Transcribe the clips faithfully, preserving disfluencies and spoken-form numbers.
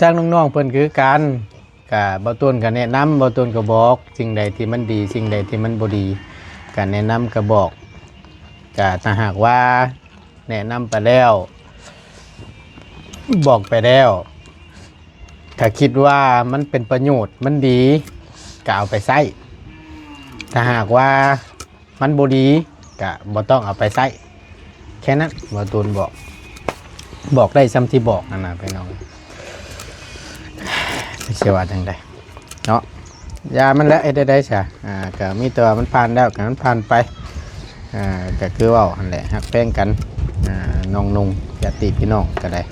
ทางน้องๆเพิ่นคือกัน กะบ่าวตูนกะแนะนำ บ่าวตูนกะบอก สิ่งใดที่มันดี สิ่งใดที่มันบ่ดี กะแนะนำกะบอก กะถ้าหากว่าแนะนำไปแล้ว บอกไปแล้ว ถ้าคิดว่ามันเป็นประโยชน์ มันดี กะเอาไปใช้ ถ้าหากว่ามันบ่ดี กะบ่ต้องเอาไปใช้ แค่นั้น บ่าวตูนบอก บอกได้ส่ำที่บอกนั่นน่ะพี่น้อง สิว่าจั่งใดเนาะ อย่ามันแหละ เฮ็ดได้ใด๋ซะ อ่า กะมีแต่ว่ามันผ่านแล้ว กะมันผ่านไป อ่า กะคือเว้าหั่นแหละ ฮักแพงกัน อ่า น้องนุ่ง ญาติพี่น้องกะได้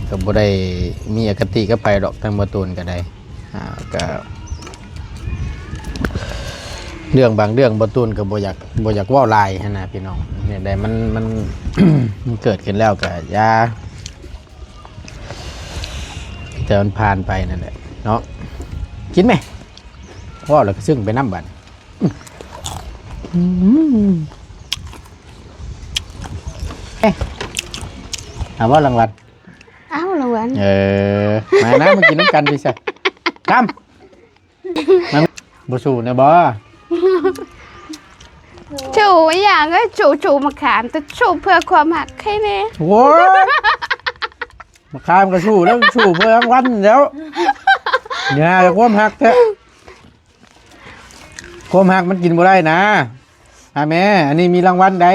กะบ่ได้มีอคติกับไผดอก ทางบ่าวตูนกะได้ อ่า กะ เรื่องบางเรื่องบ่าวตูนกะบ่อยาก บ่อยากเว้าหลายหั้นน่ะพี่น้อง เนี่ยได้มัน มัน มันเกิดขึ้นแล้วกะอย่า แต่มันผ่านไปนั่นแหละเนาะ กินไหม เว้าแล้วกะซึ่งไปนำบัด อืม เอ๊ะ ถามว่ารางวัล อ้าว รางวัล เออ มานะ มากินนำกันพี่ซะ ดำ มันบ่สู้แน่บ่ ชูอย่างเอ้ย ชู ชูมะขาม แต่ชูเพื่อความฮักแค่นี้ โว้ย มะขามกะสู้แล้ว สู้เพื่อรางวัลแล้ว เนี่ย ความฮักแท้ ความฮักมันกินบ่ได้นะ อ่ะแม่ อันนี้มีรางวัลใด๋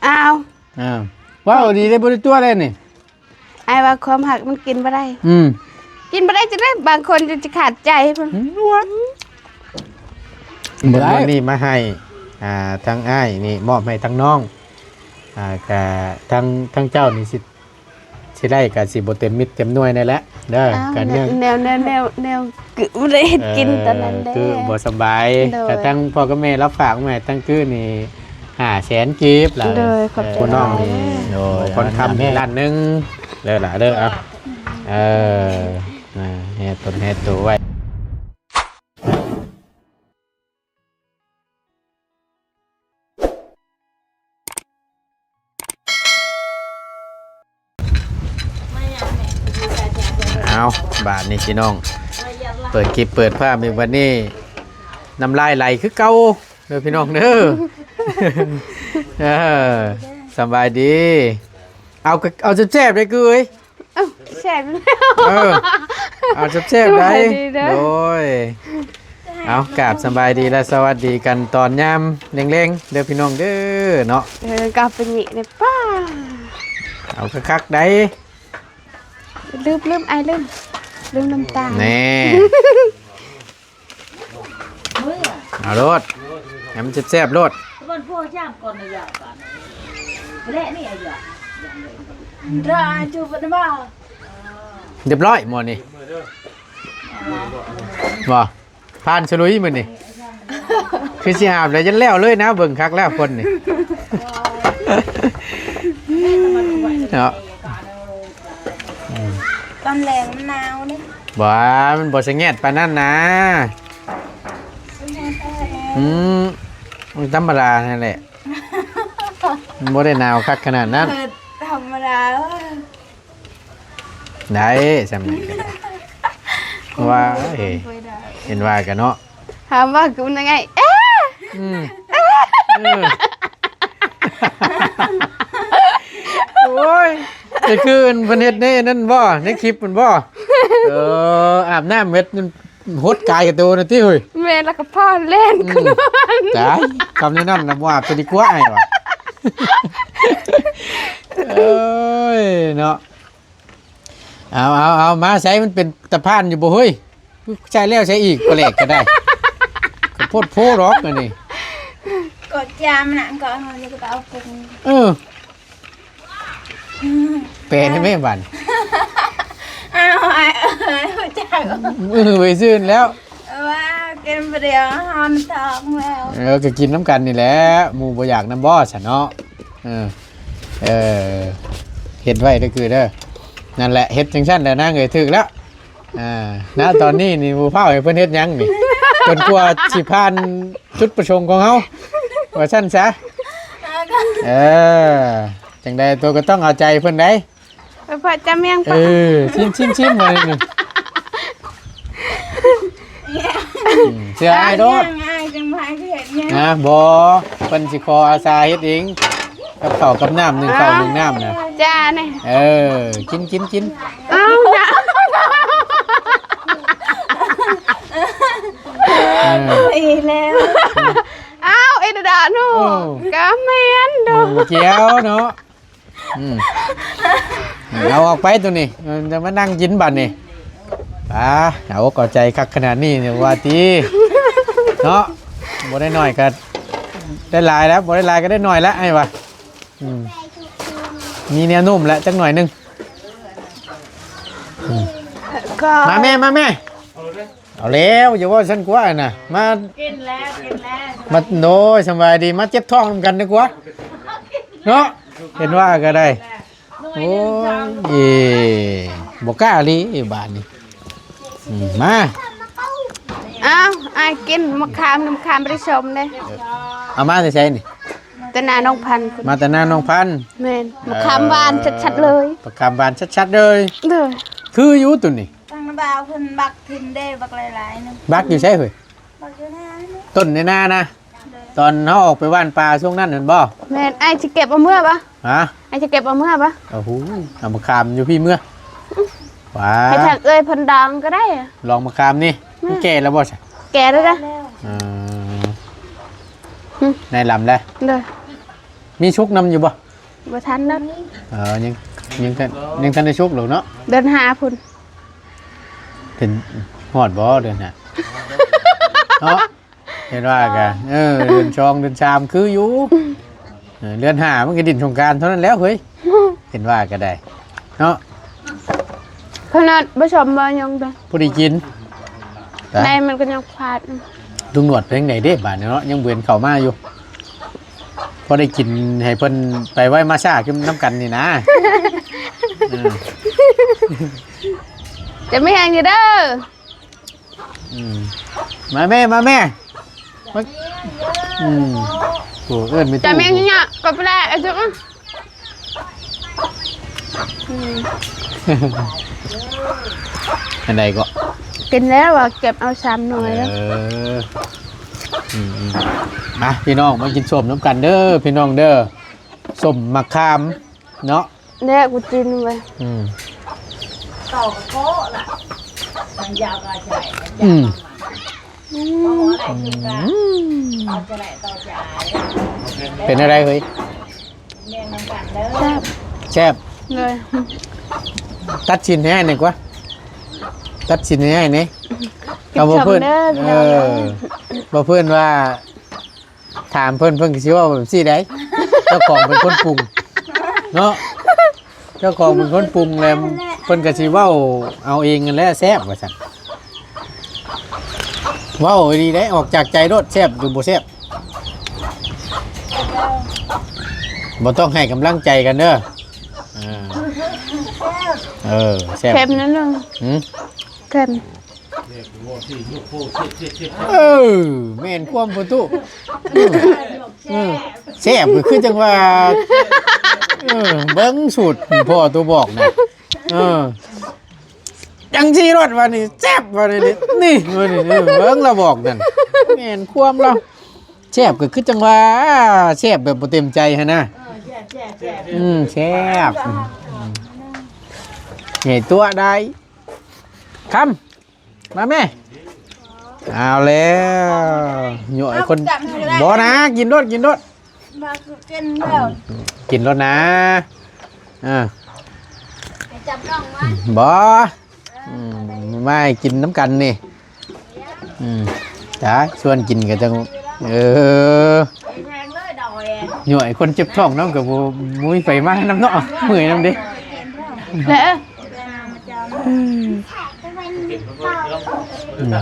อ้าว อ้าว ว้าว ดีได้บ่ได้ตัวเลยนี่ อ้ายว่าความฮักมันกินบ่ได้ อืม กินบ่ได้จั่งใด๋ บางคนจะขาดใจพุ้น บ่ได้ มื้อนี้มาให้ อ่า ทั้งอ้ายนี่มอบให้ทั้งน้อง อ่า กะทั้ง ทั้งเจ้านี่สิ สิได้กะสิบ่เต็มเม็ดเต็มหน่วยแน่แหละ เด้อ อ้าว กะเนื่อง แนว แนว แนว แนว คือบ่ได้เฮ็ดกินตอนนั้นเด้ เออ คือบ่สบาย โดย กะทั้งพ่อกับแม่รับฝากมาให้ทั้งคือนี่ ห้าแสนกีบล่ะ โดย ขอบใจ เออ ผู้น้องนี่ หลายๆ โดย พรคำ แม่ ล้านหนึ่ง เด้อล่ะ เด้อ เอา เออ อ่า แห่ตนแห่ตัวไว้ เอา บาดนี้พี่น้อง เปิดคลิปเปิดภาพอีกบัดนี้ น้ำลายไหลคือเก่าเด้อพี่น้องเด้อ เออ สำบายดี เอากะ เอาแซ่บๆ ได้อกือเอ้ย เอ้า แซ่บอยู่แล้ว เออ เอาแซ่บๆ ได้ สบายดีเด้อ โดย เอา กราบสำบายดีและสวัสดีกันตอนยามแลงๆ เด้อพี่น้องเด้อเนาะ เออ กลับไปนี่เลยป้า เอาคักๆ ได้ ลืม ลืม อ้ายลืม ลืมน้ำตาล แน่ เอาโลด ให้มันแซ่บๆ โลด มันพวกย่างก่อนนะ ย่างก่อน และนี่ไอ้ย่าง ได้ จูบมันมา เรียบร้อยหมดนี่ บ่ ผ่านฉลุยมื้อนี่ คือสิอาบแล้วยันแล้วเลยนะ เบิ่งคักแล้วคนนี่ เนาะ ตอนแลงมันหนาวเด้ บ่ มันบ่สะแงดปานนั้นนะ อืม มันธรรมดานั่นแหละ มันบ่ได้หนาวคักขนาดนั้น เออ ธรรมดา เออ ได้ ส่ำนี้ก็ได้ ว่า เอ้ย เห็นว่ากันเนาะ ถามว่ากูยังไง เอ๊ะ อืม เออ โอ้ย แต่คือเพิ่นเฮ็ดในนั่นบ่ ในคลิปมันบ่ เออ อาบน้ำเฮ็ดนั่น หดกายกับตัวนะติเฮ้ย แม่แล้วก็พ่อเล่น อืม ขึ้นมา ตาย คำนี้นั่นนะ บ่อาบจะดีกว่าไอ้วะ เอ้ย เนาะ เอา เอา เอา มาใช้มันเป็นตะพานอยู่บ่เฮ้ย ใช้แล้วใช้อีก แปลกก็ได้ ก็โพดโพดหรอกอันนี้ กดยามน่ะ ก็เอา แล้วก็เอาปรุง เออ แปลให้แม่บัด อ้าว อ้ายเอ้ย รู้จัก เออ ไปซื่นแล้ว ว่ากินบ่เดียว ฮ้อนท้องแล้ว เออ ก็กินน้ำกันนี่แหละ หมู่บ่อยากนำบ่ซะเนาะ เออ เออ เฮ็ดไว้เด้อคือเด้อ นั่นแหละ เฮ็ดจั่งซั่นแหละนางเอ้ย ถูกแล้ว อ่า ณ ตอนนี้นี่หมู่เฝ้าให้เพิ่นเฮ็ดหยังนี่ จนกว่าสิผ่านจุดประสงค์ของเฮา ว่าซั่นซะ เออ จั่งใดตัวก็ต้องเอาใจเพิ่นได้ ไปพอจะเมียง เอ ปะ อ ชิมชิมชิมมาเลยหนึ่ง อืม เสียอายโดด ง่ายจังพายคือเห็นเนี่ย นะ บ่ เพิ่นสิขออาสาเฮ็ดเอง กับข้าวกับน้ำ หนึ่งข้าวหนึ่งน้ำนะ จ้าเนี่ย เออ กินกินกิน เอานะ เออ อีกแล้ว เอาไอ้ดาหนู โอ้ กะแม่นโด โอ้ เจียวเนาะ อืม เอาออกไปตัวนี้ มันจะมานั่งกินบัดนี่ อ่า เอาอกเอาใจคักขนาดนี้เนี่ยว่าติ เนาะ บ่ได้น้อยก็ได้หลายแล้ว บ่ได้หลายก็ได้น้อยแล้ว ไอ้วะ อืม มีแนวโน้มแล้ว จักหน่อยหนึ่ง อืม ก็ มาแม่ มาแม่ เอาแล้ว อย่าว่าฉันกลัวนะ มา กินแล้ว กินแล้ว มา โดย สบายดี มาเจ็บท้องนำกันดีกว่า เนาะ เห็นว่าก็ได้ โอ้ย บ่กล้าเลยบาดนี้ อืม มา อ้าว อ้ายกินมะขาม มะขามบ่ได้ชมเด้ เอามาแต่ไสนี่ แต่นาน้องพันธุ์ มาแต่นาน้องพันธุ์ แม่น มะขามหวานชัดๆเลย มะขามหวานชัดๆเลย เด้อ คืออยู่ตัวนี้ ทางบ่าวเพิ่นบักถิ่นเด้ บักหลายๆนึง บักอยู่ไสเฮ้ย บักอยู่หน้านี่ ต้นในนานะ เด้อ ตอนเฮาออกไปหว่านปลาช่วงนั้นนั่นบ่ แม่น อ้ายสิเก็บเอาเมือบ่ ฮะ อ้ายสิเก็บเอาเมือบ่ โอ้โห เอามะขามอยู่พี่เมือ ว้า ให้ทางเอื้อยเพิ่นดองก็ได้ ลองมะขามนี่ แม่ มันแก่แล้วบ่ซะ แก่แล้วนะ เออ อืม ในลำแล้ว เด้อ มีชุกนำอยู่บ่ บ่ทันดอก เออ ยัง ยังทัน ยังทันได้ชุกหรอกเนาะ เดือนห้าพุ้น เป็นฮอดบ่เดือนห้า เนาะ เห็นว่ากัน เออ เดือนสอง เดือนสาม คืออยู่ เออ เดือนห้า มันก็ดินสงกรานต์เท่านั้นแล้วเฮ้ย เห็นว่าก็ได้ เนาะ ขนาดบ่ชมบ่ยังเด้อ ผู้ได้กิน ในมันก็ยังพลาด ลุงหนวดเป็นไงเด้บาดนี้เนาะ ยังบ่เห็นเข้ามาอยู่ พอได้กินให้เพิ่นไปไว้มาซ่าขึ้นน้ำกันนี่นะ เออ จะมีแฮงอยู่เด้อ อืม มาแม่ มาแม่ มา อืม โอ้ เอิ้นไม่ถูก จะมีอย่างเงี้ย ก็ไปได้ ไอ้จุ๊ก อืม อันใดก็ กินแล้วอะ เก็บเอาสามหน่วยแล้ว เออ อืม อืม มา พี่น้อง มากินส้มนำกันเด้อ พี่น้องเด้อ ส้มมะขาม เนาะ เนี่ย กูกินไป อืม ต่อกับโค้ล่ะ มันยาวกว่าใหญ่ อืม อืม เอาจะไหนต่อจะอาย เป็นอะไรเฮ้ย เรียนนำกันเด้อ แซ่บ แซ่บ เลย ตัดสินให้หน่อยกว่า ตัดสินให้หน่อย เอาบ่เพิ่น ชมเด้อพี่น้อง เออ บ่เพิ่นว่า ถามเพิ่น เพิ่นก็สิเว้าแบบซี่ใด เจ้าของเป็นคนปรุง เนาะ เจ้าของเป็นคนปรุงแล้ว เพิ่นก็สิเว้าเอาเองนั่นแหละ แซ่บว่าซั่น เว้าดีได้ ออกจากใจโลด แซ่บหรือบ่แซ่บ บ่ต้องให้กำลังใจกันเด้อ อ่า เออ แซ่บ เค็มนิดนึง หืม เค็ม เออ แม่นความประตู เออ เออ แซ่บก็คือจังว่า เออ เบิ่งสูตรพ่อตัวบอกนะ เออ จังซี่รสว่านี่ แซ่บว่านี่ นี่ ว่านี่ เออ เบิ่งละบอกนั่น แม่นความละ แซ่บก็คือจังว่า แซ่บแบบบ่เต็มใจหั่นนะ เออ แซ่บ แซ่บ แซ่บ อืม แซ่บ อืม ใหญ่ตัวได้ คำ มาแม่ เอาแล้ว หน่วยคน เอาจับให้ได้ บ่นะ กินโลด กินโลด มาคือกินแล้ว กินโลดนะ อ่า ให้จับน้องมา บ่ อืม มาให้กินน้ำกันนี่ อืม จ้า ชวนกินก็จัง เออ แพงเลยดอย หน่วยคนเจ็บท้องนำก็บ่ บ่มีไฟมานำเนาะ เมื่อยนำเด้ แล้ว อืม อืม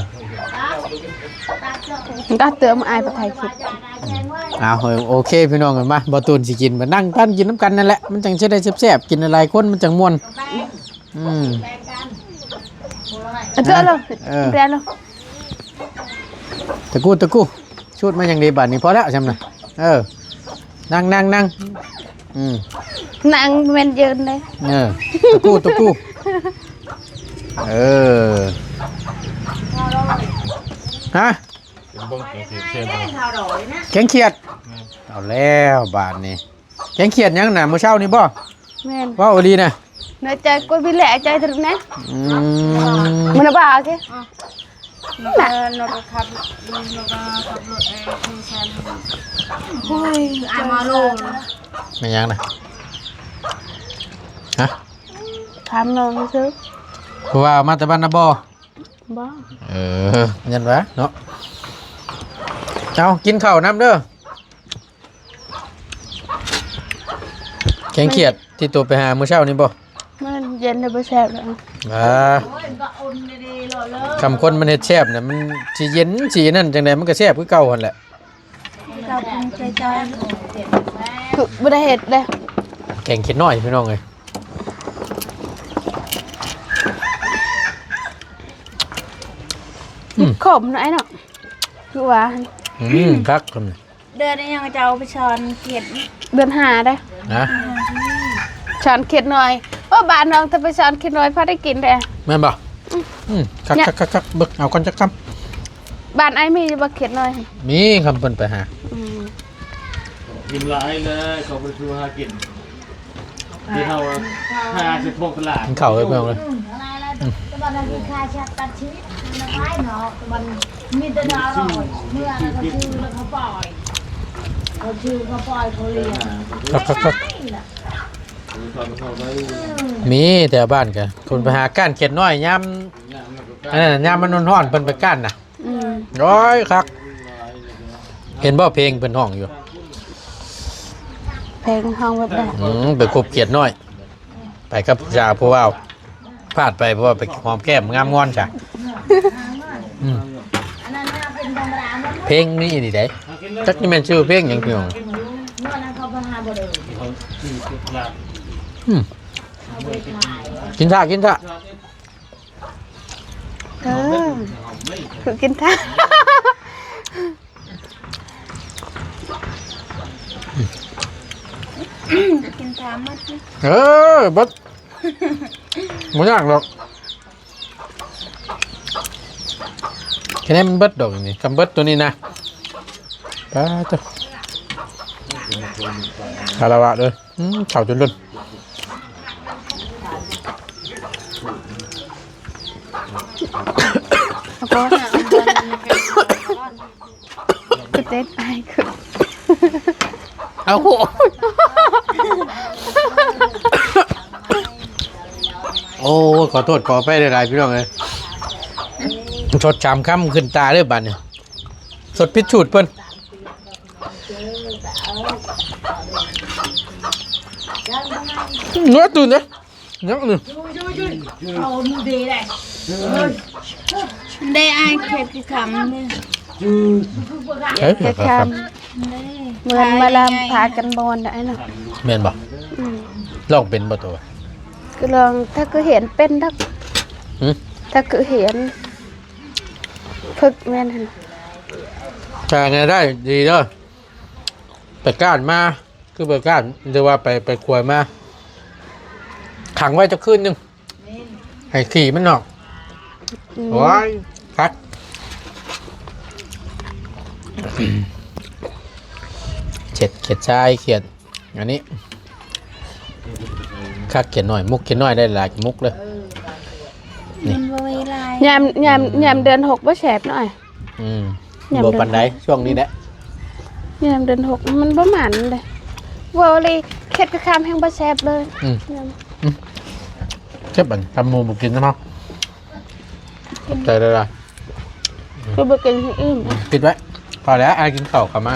มันก็เติมอายไปถ่ายคลิป เอา โอเค พี่น้องกันมา บ่ตูนสิกิน มานั่งกันกินน้ำกันนั่นแหละ มันจังสิได้แซ่บๆ กินหลายๆ คนมันจังม่วน อืม เอาเถอะลูก เออ เดี๋ยวลูก ตะกู้ ตะกู้ ชุดมาอย่างดีบาดนี้ พอแล้วจำนะ เออ นั่ง นั่ง นั่ง อืม นั่งแม่นยืนเลย เออ ตะกู้ ตะกู้ เออ ฮะ เป็นเบิ่งแกงเขียดเส้นบ่ แกงเขียด แม่น เอาแล้วบาดนี้ แกงเขียดหยังน่ะ มื้อเช้านี่บ่ แม่น เว้าอีหลีน่ะ ในใจกูมีแหละใจถึงนะ อืม มันน่ะบ่าโอเค แล้วก็นกก็ขับ นกก็ขับรถไอ้ผู้ชาย โอ้ย ไอ้มาโล แม่นหยังน่ะ ฮะ ถามน้องซื่อ เพราะว่ามาแต่บ้านนาบ่ บ่ เออ ยันวะเนาะ เอา กินข้าวนำเด้อ แกงเขียดที่ตัวไปหามื้อเช้านี่บ่ มันเย็นเลยบ่แซ่บแล้ว อ่า คำคนมันเฮ็ดแซ่บน่ะ มันสิเย็นสินั่นจังใดมันก็แซ่บคือเก่าหั่นแหละ คือบ่ได้เฮ็ดเด้ แกงเขียดน้อยพี่น้องเอ้ย อืม ขมหน่อยเนาะ คือว่า อืม คัก เดือนนี้ยังจะเอาไปช้อนเขียด เดือนห้าได้ นะ ช้อนเขียดน้อย โอ้ บ้านน้องถ้าไปช้อนเขียดน้อยพอได้กินเด้ แม่นบ่ อืม คัก เนี่ย คัก คัก คัก เบิ่งเอาก่อนจักคำ บ้านอ้ายมีอยู่บ่เขียดน้อย มี คำเพิ่นไปหา อืม กินหลายเลย เขาไปซื้อหากิน ที่เขาหาสิบหกตลาด กินข้าวเลยพี่น้องเลย อืม อะไรแล้ว อืม แต่วันนั้นคือค่าชาตัดชีวิตมันร้ายเนาะ แต่มันมีแต่ดาวอร่อย เมื่อนั้นก็ซื้อแล้วเขาปล่อย เขาซื้อเขาปล่อยเขาเลี้ยง ครับ ครับ ครับ ไม่ใช่น่ะ อืม มีแต่บ้านกัน คนไปหาก้านเขียดน้อย ยาม อันนั้นน่ะ ยามมันร้อนๆ เพิ่นไปก้านน่ะ อืม โอ้ย คัก เห็นบ่เพลงเพิ่นฮ้องอยู่ เพลงฮ้องแบบใด อืม ไปคบเขียดน้อย ไปกับผู้สาวผู้บ่าว พลาดไปเพราะว่าไปหอมแก้มงามงอนจ้ะ อืม เพลงนี้นี่ได๋ จักนี่แม่นชื่อเพลงหยังพี่น้อง อืม กินท่า กินท่า เออ คือกินท่า กินท่าหมดนี่ เออ เบิด บ่ยากดอก แค่นี้มันเบิดดอกนี่ คำเบิดตัวนี้นะ ไปเถอะ คารวะเด้อ อืม ข้าวจนล้น เอาก็หาอันบอลนี่ไปก่อน คือเต้นอายคือ เอาโห โอ้ ขอโทษขออภัยหลายๆ พี่น้องเอ้ย สดสามคำขึ้นตาเด้อบัดนี้ สดผิดสูตรเพิ่น เนื้อตื่นเด้อ ยังนี่ เอามือเดะได้ ได้อายเข็ดคือคำเนี่ย เฮ้ย เข็ดคำ เด้ เหมือนมาลำพากันบอลได้เนาะ แม่นบ่ อืม ลองเป็นบ่ตัว คือลอง ถ้าคือเห็นเป็นดอก หึ ถ้าคือเห็น ฝึกแม่นหั่น แต่ไงได้ดีเด้อ ไปก้านมา คือไปก้าน หรือว่าไป ไปขวยมา ขังไว้จักคืนหนึ่ง ให้ขี้มันออก อืม โอ้ย คัก เขียด เขียดทราย เขียด อันนี้ คัก เขียดน้อย มุก เขียดน้อยได้หลายมุกเลย นี่ มันบ่มีลาย ยาม ยาม อืม ยามเดือนหกบ่แซ่บหน่อย อืม ยาม บ่ปานใด เดือนหก ช่วงนี้แหละ ยามเดือนหกมันบ่มันเด้ เว้าเลย เข็ดกะคามแฮงบ่แซ่บเลย อืม ยาม อืม เก็บบัน ตำหมู่บ่กินนะเนาะ ขอบใจเลยล่ะ คือบ่กินให้อิ่ม ปิดไว้ พอแล้ว อายกินข้าวเข้ามา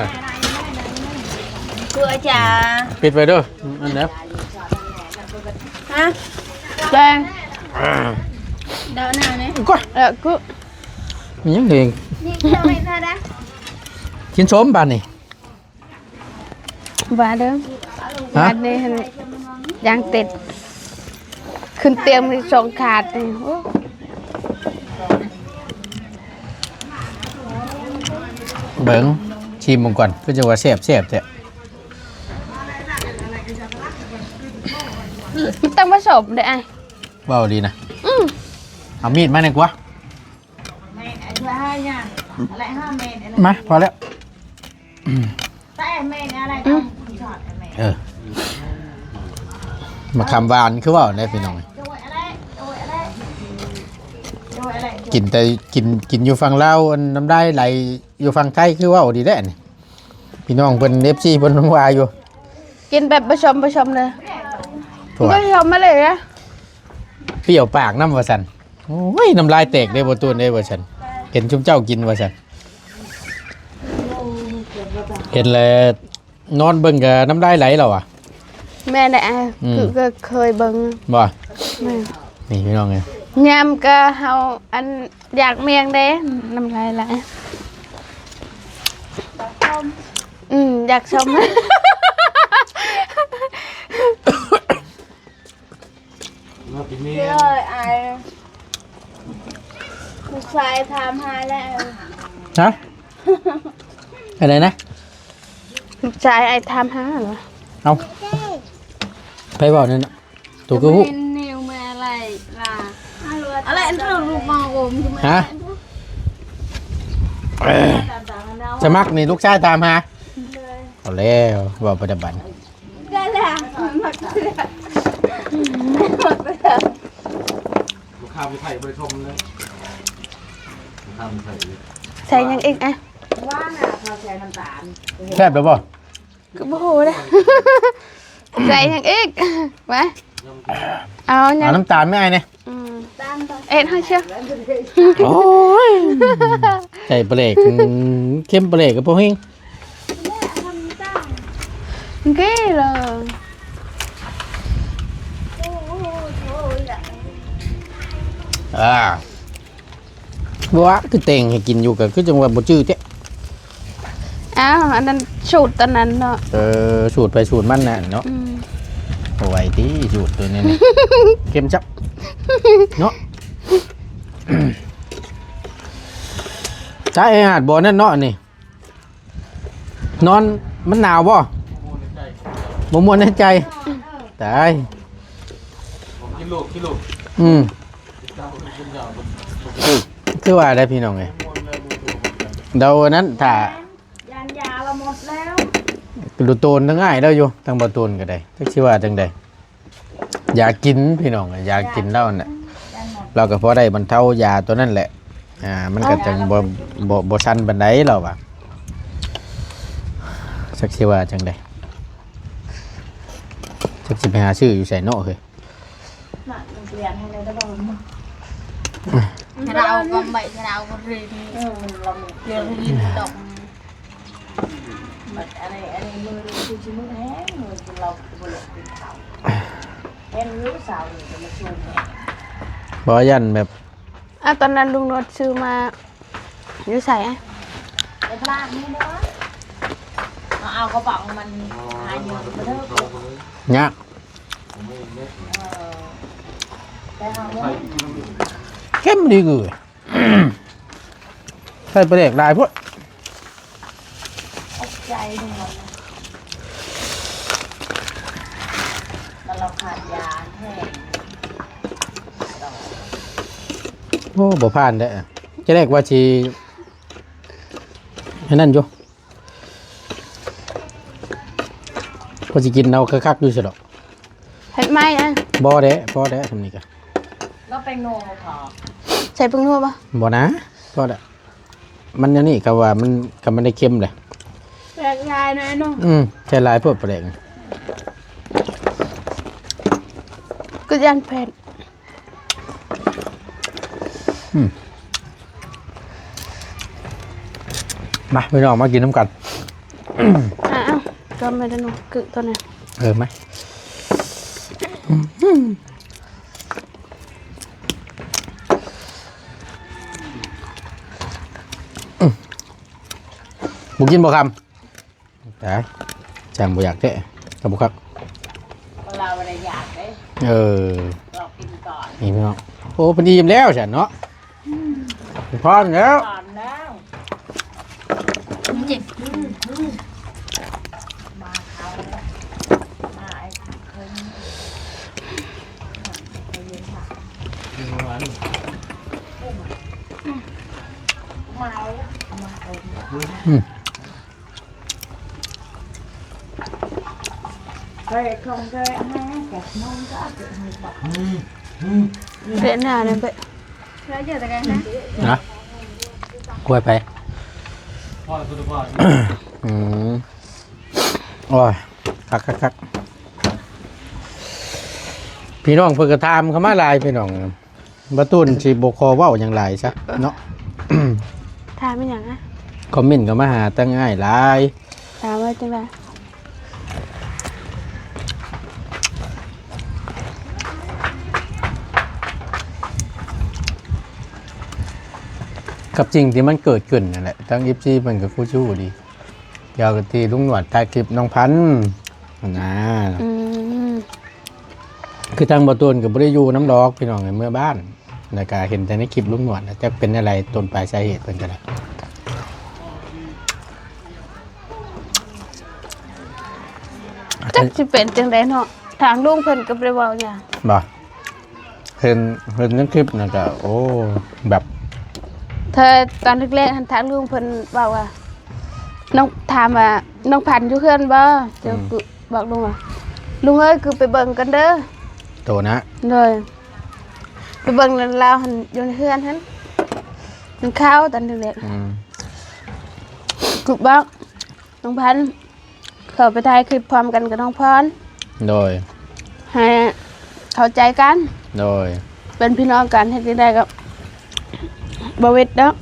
ตัวจ๋า ปิดไว้เด้อ นั่นแหละ ฮะ แกง อ่า เดาหน้าเนี่ย ก็ เออ กู มีหยังเอง นี่เอาไว้ซะนะ กินส้มบาดนี่ ว่าเด้อ ฮะ บาดนี่หั่น ยางติด ขึ้นเตียงมีสองขาดนี่ โอ้ เบิ่ง ชิมมันก่อน คือจะว่าแซ่บๆ แท้ อื ต้มได้ไอ้ เว้าดีนะ อืม เอามีดมาหน่อยกว่า แม่นไอ้เพื่อให้เนี่ยอะไรห้าแม่นไอ้ มา พอแล้ว แต่แม่นอะไร อืม ต้องกินทอดไอ้แม่น เออ มาคำหวานคือเว้าได้พี่น้อง โดยอะไร โดยอะไร โดยอะไร กินแต่ กิน กินอยู่ฝั่งลาว อันน้ำลายไหลอยู่ฝั่งไทยคือเว้าดีแท้นี่ พี่น้องเพิ่น เอฟซี เพิ่นว่าอยู่ กินแบบผสมผสมเลย ถั่ว ก็ผสมมาเลยนะ เปรี้ยวปากนำว่าซั่น โอ้ย น้ำลายแตกเด้บ่ตูนเด้ว่าซั่น เห็นชุมเจ้ากินว่าซั่น เห็นแล้วนอนเบิ่งก็น้ำลายไหลแล้วอะ แม่นแหละ อืม คือก็เคยเบิ่ง บ่ แม่น นี่พี่น้องเอ้ย ยามก็เฮาอันอยากเมียงเด้ น้ำลายไหล อืม อยากชม มาปีนี้ เอ้ย ไอ้ ลูกชายถามหาแล้ว ฮะ อะไรนะ ลูกชายไอ้ถามหาเหรอ เอา ไปบอกนั่นน่ะ ตัวก็ฮู้ เห็นนิวมาอะไรล่ะ อะไรอันเธอลูกมาโอมใช่ไหม ฮะ สมัครนี่ลูกชายถามหา เอาแล้ว ว่าปัจจุบัน ก็แหละ ลูกค้าผู้ไทยบ่ได้ชมเลย ลูกค้าผู้ไทย ใส่หยังอีกอะ ว่าน่ะเขาใส่น้ำตาล แซ่บแล้วบ่ คือบ่ฮู้เด้ ใส่หยังอีก มา เอาหยัง เอาน้ำตาลไหมไอ้เนี่ย อืม เอ็ดให้เชียว โอ้ย ใส่ปลาแดก อืม เค็มปลาแดกกับพวกเฮง กี่เลย อ่า บ่ว่าคือแต่งให้กินอยู่ก็คือจังว่าบ่จื้อแท้ อ้าว อันนั้นสูตรตอนนั้นเนาะ เออ สูตรไปสูตรมันน่ะเนาะ อืม โอ้ยติสูตรตัวนี้นี่ เข้มจับ เนาะ ถ้าไอ้หาดบ่อนั่นเนาะนี่ นอนมันหนาวบ่ บ่ม่วนในใจ ตาย กินลูก กินลูก อืม คือว่าได้พี่น้องเอ้ย เดาอันนั้นถ้า ยานยาเราหมดแล้ว ดูโตนทั้งอ้ายแล้วอยู่ ทั้งบ่โตนก็ได้ จักสิว่าจังใด ยากินพี่น้อง ยากินเหล้าน่ะ ยาหมด เราก็พอได้บรรเทายาตัวนั้นแหละ อ่า มันก็จังบ่ บ่ บ่สั่นปานใดเราว่า จักสิว่าจังใด จักสิไปหาซื้ออยู่ไสเนาะเฮ้ย น่ะ มันเปลี่ยนให้เลย แต่ว่ามัน เราก็ไม่ เราก็เรียน เออ มันลอง เรียน เรียนดอก บัดอันนี้ อันนี้มือคือชิมือแห้ง มือคือเราบ่หลบกินข้าว แห้งรู้สาวนี่จะมาชูแห้ง บ่ยันแบบ อ่ะ ตอนนั้นลุงนวดซื้อมา อยู่ไสอะ เป็นบ้านนี่เนาะ มาเอากระเป๋ามันหายืมมาเถอะ ยาก เออ แต่หาเงิน เข้มดีกว่า ใส่ปลาแดกหลายโพด ใจหนึ่งวันนะ แต่เราขาดยาแห้ง โอ้ บ่ผ่านเด้อ จะแรกว่าสิ อันนั้นอยู่ พอสิกินเอาคักๆอยู่ซะดอก เผ็ดไหมอะ บ่เด้ พอเด้ ส่ำนี้ก็ แล้วแป้งนัวขอ ใส่แป้งนัวบ่ บ่นะ พอเด้ มันอันนี้ก็ว่ามัน ก็มันได้เค็มเลย แปลกยายนะไอ้น้อง อืม ใส่หลายโพดปลาแดก ก็ย่านเผ็ด อืม มาพี่น้องมากินน้ำกัน อ่ะ อ่ะ ก็ไม่ได้นกกึ่งตัวนี้ เออไหม อืม บ่กินบ่คำ ตาย จังบ่อยากแท้ กับบ่คัก เราอะไรอยากเด้ เออ เรากินก่อน นี่พี่น้อง โอ้ เพิ่นอิ่มแล้วซั่นเนาะ พร้อมแล้ว ก่อนแล้ว เจ็บ มาเขาแล้ว มาไอ้เพิ่น อืม เปะหน้าเนี่ยเปะ นะ กล้วยไป อืม โอ้ย คักคักคัก พี่น้องเพิ่นก็ถามเข้ามาหลายพี่น้อง บ่าวตูนสิบ่ขอเว้าหยังหลายซะเนาะ ถามอีหยังอะ คอมเมนต์เข้ามาหาตั้งอ้ายหลาย ถามว่าจังได๋ กับสิ่งที่มันเกิดขึ้นนั่นแหละ ทั้ง เอฟซี เพิ่นก็ฮู้ดี เกี่ยวกับที่ลุงหนวดถ่ายคลิปน้องพันธุ์นะ อืม คือทางบ่าวตูนก็บ่ได้อยู่นำดอกพี่น้อง เมือบ้าน แล้วก็เห็นแต่ในคลิปลุงหนวดนะ จักเป็นอะไรต้นปลายสาเหตุเพิ่นก็ได้ จักสิเป็นจังได๋เนาะ ทางลุงเพิ่นก็บ่ได้เว้าหยัง บ่ เห็น เห็นในคลิปนะก็ โอ้ แบบ เธอตอนแรกๆ หั้นทางลุงเพิ่นเว้าว่า น้อง ถามว่า "น้องพันธุ์อยู่เฮือนบ่?" เจ้า อืม ก็บอกลุงว่า "ลุงเอ้ย คือไปเบิ่งกันเด้อ" โตนะ โดย ไปเบิ่งแล้วลาวหั้นอยู่ในเฮือนหั้น มันเข้าตอนแรกๆ อืม ก็บอก น้องพันธุ์ เขาไปถ่ายคลิปพร้อมกันกับน้องพร โดย ให้เข้าใจกัน โดย เป็นพี่น้องกัน เฮ็ดจั่งใดก็บ่เว็ดดอก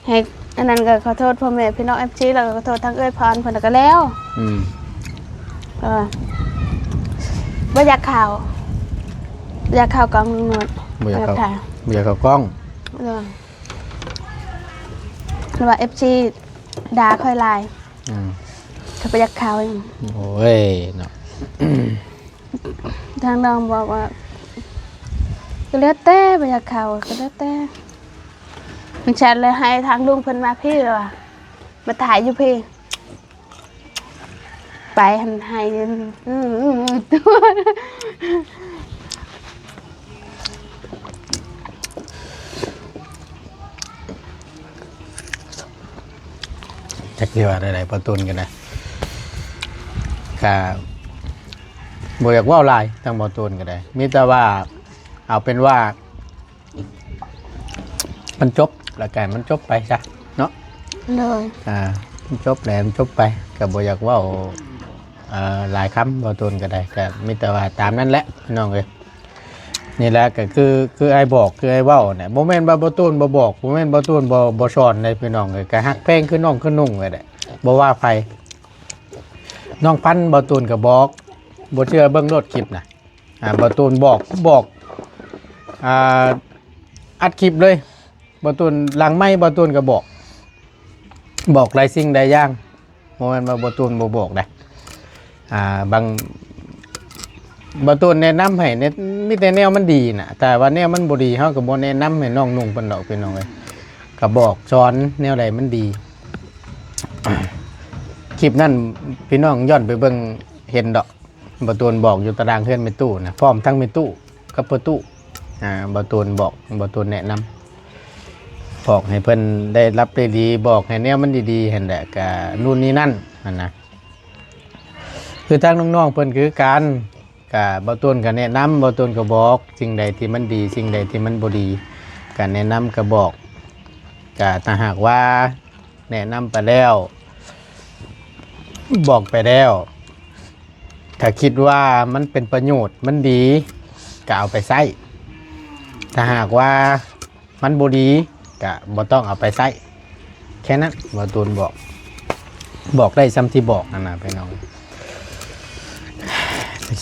ให้อันนั้นก็ขอโทษพ่อแม่พี่น้อง เอฟซี แล้วก็ขอโทษทางเอื้อยพรเพิ่นก็แล้ว อืม เออ บ่อยากเข้า บ่อยากเข้ากล้องลุงหนวด บ่อยากเข้า บ่อยากถ่าย บ่อยากเข้ากล้อง เออ หรือว่า เอฟซี ด่าข้อยหลาย อืม ข้อยบ่อยากเข้าหยัง โอ้ย เนาะ ทางน้องบอกว่า ก็แล้วแต่ บ่อยากเข้า ก็แล้วแต่ มันแชทเลยให้ทางลุงเพิ่นมาพี้เลยว่า มาถ่ายอยู่พี้ ไปหั้นให้ อืม อืม อืม จักสิว่าได้ใด บ่าวตูนก็ได้ ก็บ่อยากเว้าหลาย ทางบ่าวตูนก็ได้ มีแต่ว่า เอาเป็นว่า มันจบแล้วก็ให้มันจบไปซะเนาะ โดย อ่า มันจบแล้วมันจบไป ก็บ่อยากเว้า เอ่อ หลายคำ บ่าวตูนก็ได้ ก็มีแต่ว่าตามนั้นแหละพี่น้องเอ้ย นี่แหละก็คือ คืออ้ายบอก คืออ้ายเว้าเนี่ย บ่แม่นว่าบ่าวตูนบ่บอก บ่แม่นบ่าวตูนบ่ บ่สอนเด้พี่น้องเอ้ย ก็ฮักแพงคือน้องคือนุ่งเลยแหละ บ่ว่าไผ น้องพันธุ์บ่าวตูนก็บอก บ่เชื่อเบิ่งโลดคลิปนะ อ่า บ่าวตูนบอก บอก อ่า อัดคลิปเลย บ่าวตูนหลังไมค์ บ่าวตูนก็บอก บอกหลายสิ่งหลายอย่าง บ่แม่นว่าบ่าวตูนบ่บอกเด้ อ่า บาง บ่าวตูนแนะนำให้เนี่ย มีแต่แนวมันดีน่ะ แต่ว่าแนวมันบ่ดี เฮาก็บ่แนะนำให้น้องนุ่งเพิ่นดอกพี่น้องเอ้ย ก็บอกสอนแนวใดมันดี คลิปนั้นพี่น้องย้อนไปเบิ่งเห็นดอก บ่าวตูนบอกอยู่ตารางเฮือนแม่ตู้นะ พร้อมทั้งแม่ตู้กับพ่อตู้ อ่า บ่าวตูนบอก บ่าวตูนแนะนำ บอกให้เพิ่นได้รับได้ดี บอกให้แนวมันดีๆ หั้นแหละ ก็นู่นนี่นั่นหั้นนะ คือทางน้องๆ เพิ่นคือกัน ก็บ่าวตูนก็แนะนำ บ่าวตูนก็บอก สิ่งใดที่มันดี สิ่งใดที่มันบ่ดี ก็แนะนำก็บอก ก็ถ้าหากว่าแนะนำไปแล้ว บอกไปแล้ว ถ้าคิดว่ามันเป็นประโยชน์ มันดี ก็เอาไปใช้ ถ้าหากว่ามันบ่ดี ก็บ่ต้องเอาไปใช้ แค่นั้น บ่าวตูนบอก บอกได้ส่ำที่บอกหั้นนะพี่น้อง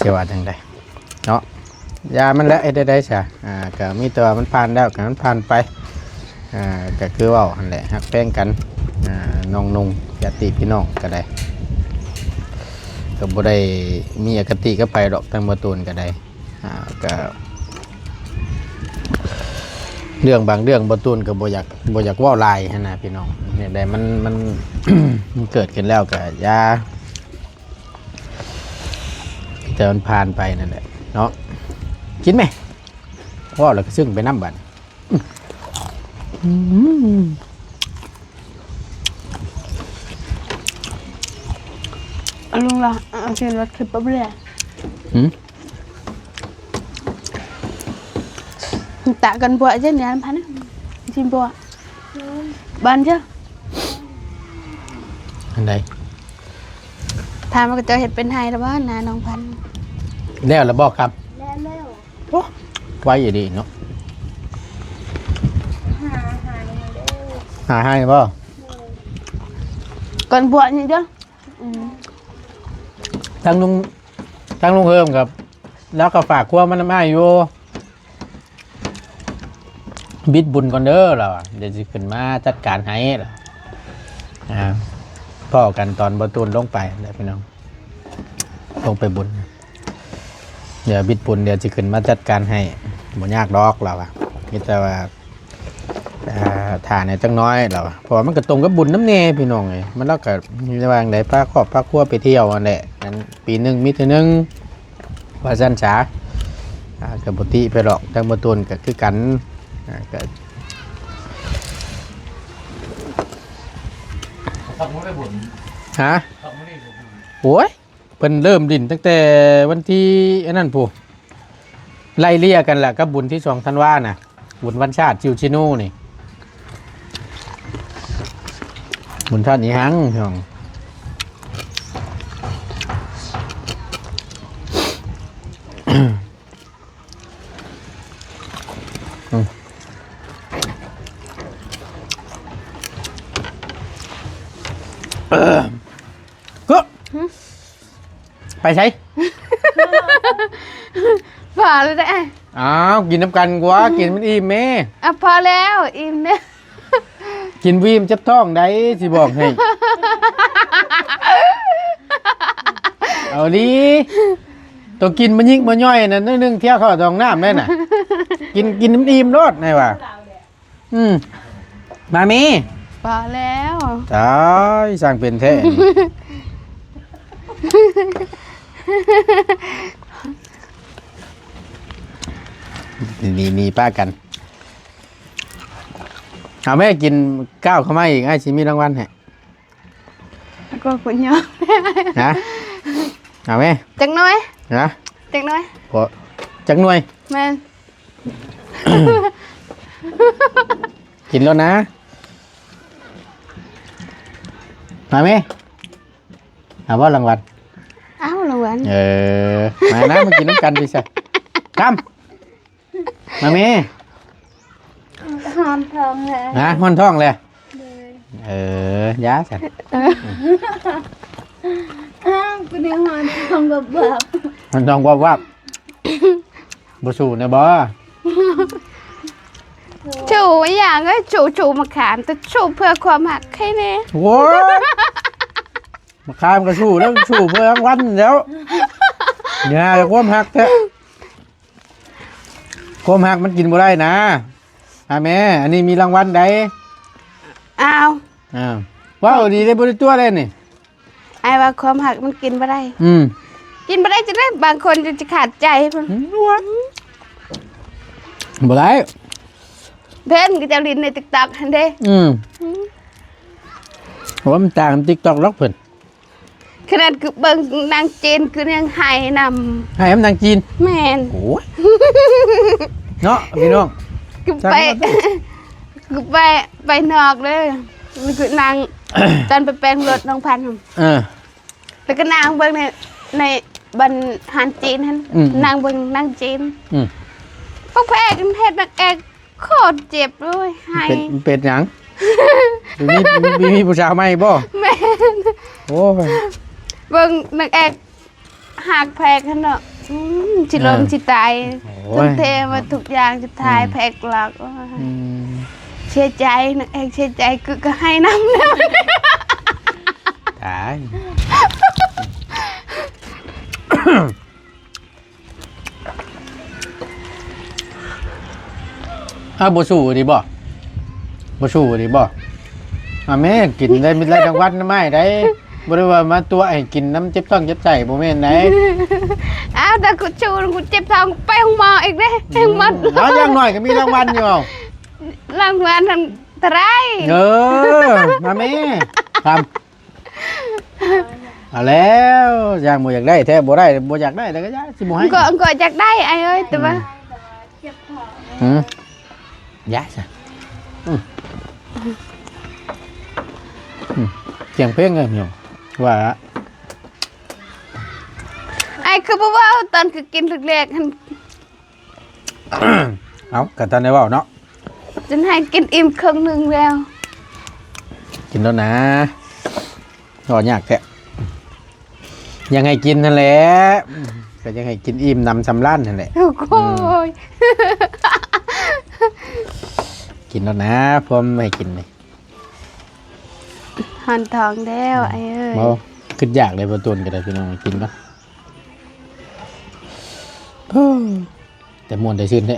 สิว่าจั่งใดเนาะ อย่ามันแหละ เฮ็ดได้ใด๋ซะ อ่า ก็มีแต่ว่ามันผ่านแล้ว ก็มันผ่านไป อ่า ก็คือเว้าหั้นแหละ ฮักแพงกัน อ่า น้องนุ่ง ญาติพี่น้องก็ได้ ก็บ่ได้มีอคติกับไผดอก ทางบ่าวตูนก็ได้ อ่า ก็ เรื่องบางเรื่องบ่าวตูนก็บ่อยาก บ่อยากเว้าหลายหั้นนะพี่น้อง เนี่ยใดมัน มัน มันเกิดขึ้นแล้วก็อย่า แต่มันผ่านไปนั่นแหละเนาะ กินไหม เว้าแล้วก็ซึ้งไปนำบัด อืม ลุงละ เอาเชิญรถขึ้นปั๊บเลย หืม ตะกันบัวเจ้าเนี่ยพันนะ ชิมบัว บานเจ้า อันใด ถามว่าเจ้าเฮ็ดเป็นไฮหรือว่านาน้องพันธุ์ แล้วล่ะบ่ครับ แล้วแล้ว โอ้ ไวอยู่ดีเนาะ หาไฮมาเด้อ หาไฮบ่ ก่อนบวชนี่เด้อ อืม ทั้งลุง ทั้งลุงเพิ่มครับ แล้วก็ฝากครัวมันมาอยู่ บิดบุญก่อนเด้อ เราอะ เดี๋ยวสิขึ้นมาจัดการให้ เรา อ่า พ้อกันตอนบ่ตูนลงไปแล้วพี่น้อง ลงไปบุญ เดี๋ยวบิดบุญ เดี๋ยวสิขึ้นมาจัดการให้ บ่ยากดอก เราอะ มีแต่ว่า อ่า ถ่าเนี่ยจักหน้อย เราอะ เพราะว่ามันก็ตรงกับบุญนำแน่พี่น้องเอ้ย มัน เราก็ระหว่างใด พาครอบพาครัวไปเที่ยวนั่นแหละ อันปีหนึ่งมีเทื่อหนึ่ง ว่าซั่นซะ อ่า ก็บ่ติไปหรอก ทั้งบ่ตูนก็คือกัน อ่า ก็ ขับรถไปบุญ ฮะ ขับรถไปบุญ โอ้ย เพิ่นเริ่มดินตั้งแต่วันที่อันนั้นพู้น ไล่เลี่ยกันแหละกับบุญที่สองธันวาน่ะ บุญวันชาติชิวชินูนี่ บุญชาติอีหังพี่น้อง อืม เออ ก็ หึ ไปไส พอแล้วเด้อ อ้าว กินนำกันกว่า กินมันอิ่มแม่ อ่ะ พอแล้ว อิ่มแล้ว กินบ่อิ่มเจ็บท้องได้ สิบอกให้ เอาดี ตัวกินมันยิ่งบ่ย่อยนั่น นิดนึงเที่ยวเข้าห้องน้ำได้น่ะ กิน กินมันอิ่มโลด ไงวะ อืม มามี พอแล้ว ตาย สร้างเป็นแท้ นี่ นี่ นี่ ป้ากัน เอาแม่กินก้าวเข้ามาอีก ไอ้ายสิมีรางวัลให้ ก็คุณยอม นะ เอาแม่ จักหน่อย นะ จักหน่อย พอ จักหน่วย แม่น กินแล้วนะ มาแม่ เอาบ่รางวัล เอารางวัล เออ มานะ มากินน้ำกันสิซะ คำ มาแม่ ฮ้อนท้องเลย นะ ฮ้อนท้องเลย เลย เออ ยาสัน อ้าว กูเนี่ยฮ้อนท้องแบบแบบ ฮ้อนท้องวับวับ บ่สู้นะบ่ ชูอย่างเอ้ย ชู ชูมะขาม แต่ชูเพื่อความหักแค่นี้ โว้ย มะขามก็สู้แล้ว สู้เพื่อรางวัลแล้ว อย่าความหักแท้ ความหักมันกินบ่ได้นะ อ่าแม่ อันนี้มีรางวัลใด อ้าว อ้าว ว้าว ดีได้บ่ได้ตัวเลยนี่ ไอ้ว่าความหักมันกินบ่ได้ อืม กินบ่ได้จังได๋ บางคนจะขาดใจพุ่น อืม บ่ได้ เพิ่นก็จะเล่นใน TikTok หั่นเด้ อืม อืม โอ้ มันต่าง TikTok หรอกเพิ่น ขนาดคือเบิ่งนางจีนคือยังไห้นำ ไห้นำนางจีน แม่น โอ้ย เนาะพี่น้อง คือไป จังหวัด คือไป ไปนอกเด้อ คือนาง ตอนไปแปลงรถน้องพันธุ์ เออ แล้วก็นางเบิ่งใน ในบ้านอาหารจีนหั่น อืม นางเบิ่งนางจีน อืม พวกพระเอกมันเฮ็ดนางเอกโคตรเจ็บเลย ไห้ เป็น เป็นหยัง มี มี มีผู้สาวใหม่บ่ แม่น โอ้ย เบิ่งนางเอก หักแพงหั่นเนาะ อืม สิล้ม เออ สิตาย โอ้ย ทุ่มเทมาทุกอย่าง สุดท้าย อืม แพงหลัก โอ้ย อืม เสียใจ นางเอกเสียใจ คือก็ไห้นำเนาะ ตาย อ้าว บ่สู้ดีบ่ บ่สู้ดีบ่ อ่ะแม่ กินได้ มีได้รางวัลนำอ้ายได้ บ่ได้ว่ามาตัวให้กินน้ำเจ็บท้องเจ็บไส้ บ่แม่นได๋ อ้าว แต่กูชูกูเจ็บท้องไปโรงหมออีกเด้ อืม หมด เอาอย่างน้อยก็มีรางวัลอยู่ เอา รางวัลทั้งเท่าไหร่ เออ มาแม่ ครับ เอาแล้ว อย่างบ่อยากได้แท้ บ่ได้ บ่อยากได้แล้วก็อย่า สิบ่ให้ ก็ ก็อยากได้ อ้ายเอ้ย แต่ว่า อืม อืม อย่าซะ อืม อืม เสียงเพลงเลยพี่น้อง ว่าละ อ้ายคือบ่เว้าตอนคือกินแรกๆหั่น เอา ก็ทันได้เว้าเนาะ จนให้กินอิ่มครึ่งหนึ่งแล้ว กินแล้วนะ ก็ยากแท้ ยังให้กินนั่นแหละ ก็ยังให้กินอิ่มหนำสำราญนั่นแหละ โอ้ย อืม กินแล้วนะ พร้อมให้กินเลย หันท้องแล้ว อืม ไอ้เอ้ย บ่ คิดอยากเลย บ่ตูนก็ได้ พี่น้อง กินก่อน แต่ม่วนแต่ซื่นแท้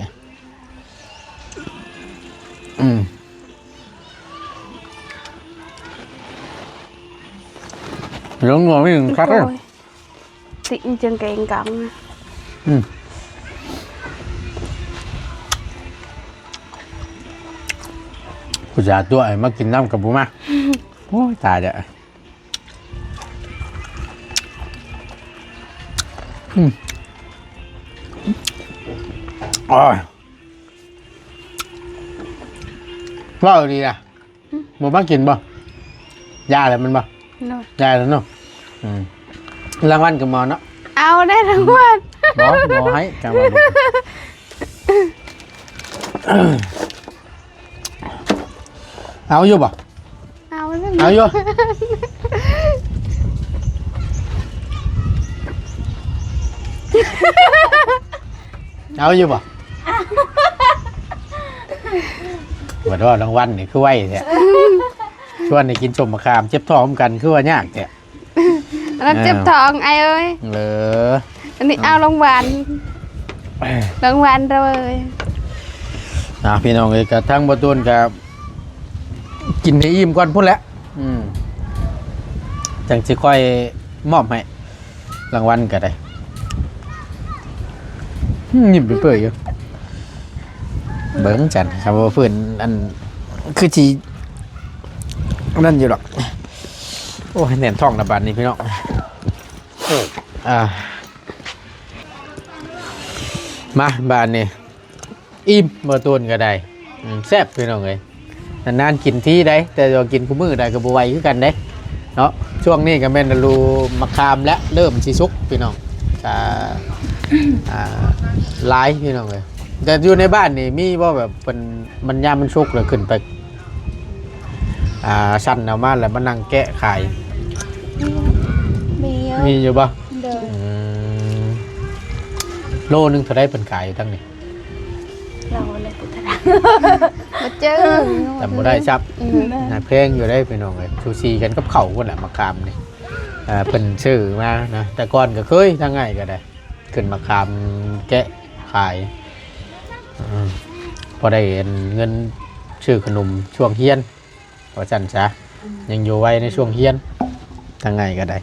อืม ลงหัวไม่ถึงคักเลย โอ้ย ติ่งจังเกงกังนะ อืม ผู้สาวตัวไอ้มากินน้ำกับบุมา โอ้ย ตายแล้ว อืม โอ้ย เว้าดีนะ อืม บ่มากินบ่ ยาแล้วมันบ่ โน่น ยาแล้วเนาะ อืม รางวัลกับหมอเนาะ เอาได้รางวัล บ่ บ่ให้กลางวัน เอาอยู่บ่ เอาสิ เอาอยู่ เอาอยู่บ่ ว่าดอกรางวัลนี่คือไวแท้ ชวนให้กินส้มมะขาม เจ็บท้องกันคือว่ายากแท้ อันนั้นเจ็บท้องไอ้เอ้ย เออ อันนี้เอารางวัล รางวัลเลย อ่ะ พี่น้องเอ้ย กะทั้งบ่ตูนกะกินให้อิ่มก่อนพุ้นแหละ อืม จังสิค่อยมอบให้ รางวัลก็ได้ อืม ยิ้มเปื่อยๆอยู่ เบิ่งจันครับว่าเพิ่นอัน คือสินั่นอยู่ดอก โอ้ย แน่นท้องละบาดนี้พี่น้อง อ่า มาบาดนี้ อิ่ม บ่ตูนก็ได้ อืม แซ่บพี่น้องเอ้ย นานๆกินทีได้ แต่ว่ากินคู่มื้อได้ก็บ่ไหวคือกันเด้ เนาะ ช่วงนี้ก็แม่นฤดูมะขามและเริ่มสิสุกพี่น้อง ก็ อ่า หลายพี่น้องเอ้ย แต่อยู่ในบ้านนี่มีบ่แบบเพิ่น มันยามมันสุกแล้วขึ้นไป อ่า สั่นเอามาแล้วมานั่งแกะขาย มีเยอะ มีอยู่บ่ เด้อ อืม โลนึงเท่าใดเพิ่นขายอยู่ทางนี้ เราเลยพุทธะ บ่เจอ จำบ่ได้ซับ อืม น่าแพงอยู่ได้พี่น้องเอ้ย สูสีกันกับข้าวพุ้นแหละมะขามนี่ อ่า เพิ่นซื้อมานะ แต่ก่อนก็เคยทางไงก็ได้ ขึ้นมะขามแกะขาย อืม พอได้เงินซื้อขนมช่วงเฮียน ว่าซั่นซะ ยังอยู่วัยในช่วงเฮียน ทางไงก็ได้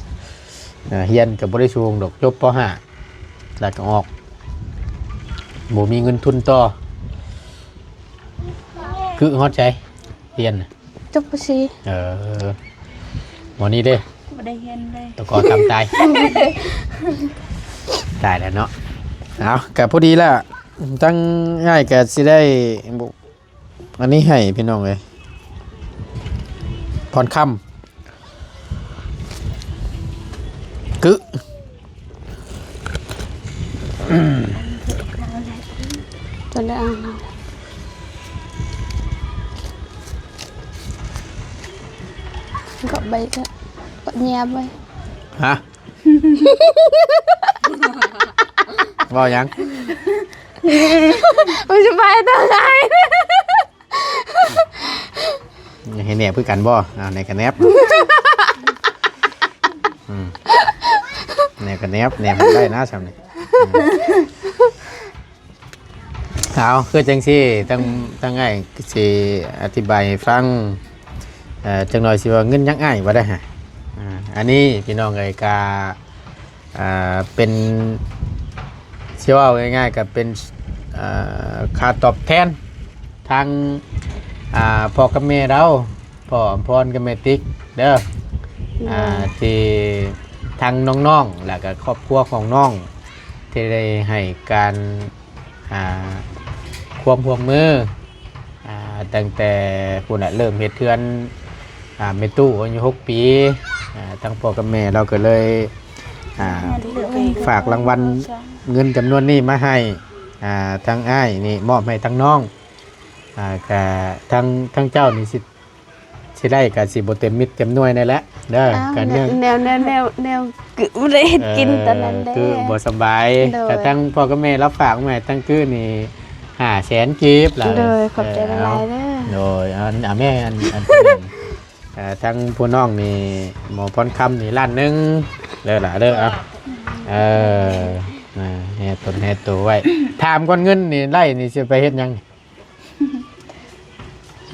อ่า เฮียนก็บ่ได้สูงดอก จบ ป.ห้า แล้วก็ออก บ่มีเงินทุนต่อ คือฮอดไสเฮียนน่ะ จบ ป.สี่ เออ หมอนี่เด้ บ่ได้เฮียนเลย ตะกอตำตาย ตายแล้วเนาะ เอา ก็พอดีละ ทั้งอ้ายก็สิได้ อันนี้ให้พี่น้องเอ้ย พรคำ กึ จนได้อ่านเอา ก็ใบก็ ก็เงียบไว้ ฮะ เว้าหยัง มันจะไปตอนไหน อยากให้แนบคือกันบ่ อ่า แนบก็แนบ อืม แนบก็แนบ แนบบ่ได้นะ ซ้ำนี่ อืม เอา คือจังซี่ ตั้ง ตั้งอ้ายสิอธิบายให้ฟัง เอ่อ จังหน่อยสิว่าเงินยังอ้ายบ่ได้ฮะ อ่าอันนี้พี่น้องเอ้ยก็อ่าเป็นสิเว้าง่ายๆก็เป็นอ่าค่าตอบแทนทางอ่าพ่อกับแม่เรา พ่ออำพรกับแม่ติ๊กเด้ออ่าที่ทางน้องๆแล้วก็ครอบครัวของน้องที่ได้ให้การอ่าความร่วมมือ อ่าตั้งแต่พุ้นน่ะเริ่มเฮ็ดเฮือนอ่าแม่ตู้อายุหกปีอ่าทางพ่อกับแม่เราก็เลยอ่าฝากรางวัลเงินจำนวนนี้มาให้อ่าทางอ้ายนี่มอบให้ทางน้องอ่ากะทางทางเจ้านี่สิสิได้กะสิบ่เต็มเม็ดเต็มหน่วยนั่นแหละเด้ออ้าวกะเนื่องแนวแนวแนวแนวคือบ่ได้เฮ็ดกินตอนนั้นเด้อคือบ่สำบายโดยกะทางพ่อกับแม่เราฝากมาให้ทางคือนี่ ห้าแสนกีบล่ะโดยขอบใจหลายๆเด้อโดยอันอ่ะแม่อันอันเอ่อทั้งผู้น้องนี่หมอพรคำนี่ล้านหนึ่งเด้อล่ะเด้อเอาเอออ่าแห่ตนแห่ตัวไว้ถามก่อนเงินนี่ไล่นี่สิไปเฮ็ดหยัง